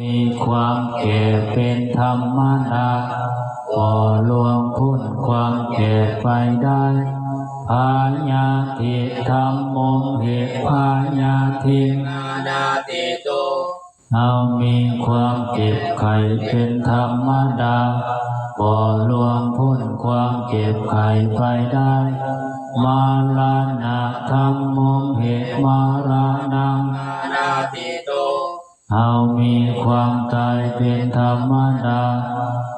ມີຄວາມແກ່ເປັນທຳມະດາ ບໍ່ລ່ວງພົ້ນຄວາມແກ່ໄປໄດ້. ພະຍາທິ ທຳມົງ ຫິ ພະຍາທິ ອະນັດຕິໂຕ ເຮົາມີຄວາມເຈັບໄຂ້ເປັນທຳມະດາ ບໍ່ລ່ວງພົ້ນຄວາມເຈັບໄຂ້ໄປໄດ້. ມະລະນະ ທຳມົງ ຫິ ມະລະນັງ ອະນັດຕິໂຕ ເຮົາມີຄວາມຕາຍເປັນທຳມະດາ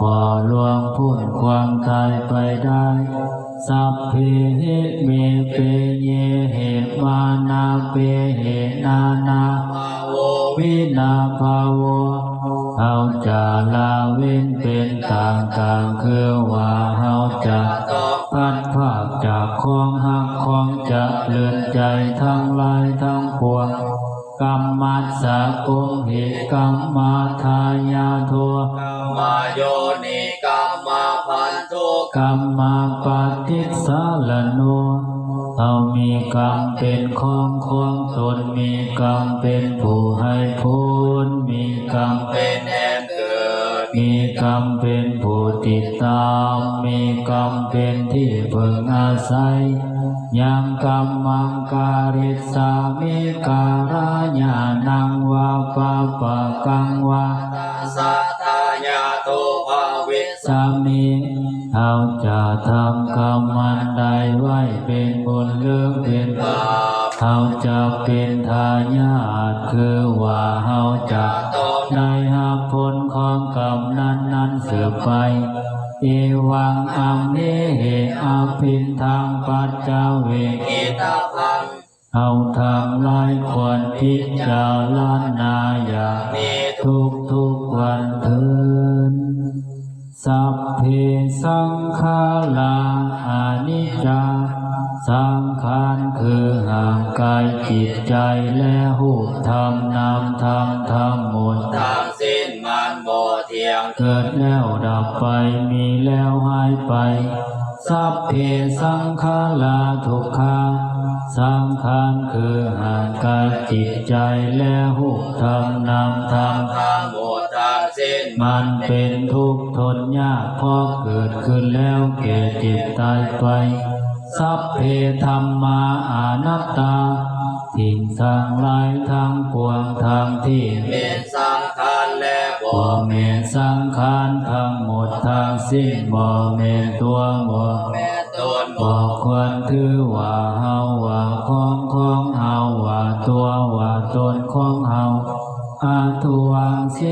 ບໍ່ລ່ວງພົ້ນຄວາມຕາຍໄປໄດ້. ສັບພີ ຫິ ເມ ເປ ເຍ ຫິ ມານາ ເປ ຫິ ນານາ ພາໂວ ວິນາພາໂວ ເຮົາຈະລະເວັ້ນເປັນຕ່າງໆ ຄືວ່າເຮົາຈະຕ້ອງພັດພາກຈາກຂອງຮັກຂອງຈະເລີນໃຈທັງຫຼາຍທັງປວງ. ກັມມັດສະ ກຸມ ຫິ ກັມມະທາຍາໂທ ກັມມະໂຍນິ ກັມມະພັນທຸ ກັມມະປະຕິດສາລະໂນ ເຮົາມີກຳເປັນຂອງຂອງຕົນ ມີກຳເປັນຜູ້ໃຫ້ຜົນ ມີກຳເປັນແດນເກີດ ມີກຳເປັນຜູ້ຕິດຕາມ ມີກຳເປັນທີ່ເພິ່ງອາໄສ. ຍັງກັມມັງ ກະລິດສາມິ ກາລະຍານັງ ວາ ປະປະກັງ ວາ ຕະສະ ທາຍາໂທ ພະວິດສາມິ ເຮົາຈະທຳກຳອັນໃດໄວ້ເປັນບຸນ ຫຼື ເປັນບາບ ເຮົາຈະເປັນທາຍາດ ຄືວ່າເຮົາຈະຕ້ອງໄດ້ຮັບຜົນຂອງກຳນັ້ນໆ ສືບໄປ. ເອວັງ ອຳຫິ ຫິ ອະພິນທັງ ປັດຈະເວກິຕະພັງ ເຮົາທັງຫຼາຍຄວນພິຈາລະນາຢ່າງນີ້ທຸກໆວັນເທີນ. ສັບພີ ສັງຂາລາ ອະນິດຈາ ສັງຂານຄືຮ່າງກາຍ ຈິດໃຈ ແລະ ຮູບທຳນາມທຳ ທັງໝົດທັງ ສິ້ນມັນບໍ່ທ່ຽງ ເກີດແລ້ວດັບໄປ ມີແລ້ວຫາຍໄປ. ສັບພີ ສັງຂາລາ ທຸກຂາ ສັງຂານຄືຮ່າງກາຍ ຈິດໃຈ ແລະ ຮູບທຳນາມທຳ ທັງໝົດທັງສິ້ນ ມັນເປັນທຸກ ທົນຍາກ ເພາະເກີດຂຶ້ນແລ້ວ ແກ່ເຈັບຕາຍໄປ. ສັບພີ ທຳມາ ອະນັດຕາ ສິ່ງທັງຫຼາຍທັງປວງ ທັງທີ່ແມ່ນສັງຂານ ແລະ ບໍ່ແມ່ນສັງຂານ ທັງໝົດທັງສິ້ນ ບໍ່ແມ່ນຕົວ ບໍ່ແມ່ນຕົນ ບໍ່ຄວນຖືວ່າເຮົາ ວ່າຂອງຂອງເຮົາ ວ່າຕົວວ່າຕົນຂອງເຮົາ ອະທຸວັງ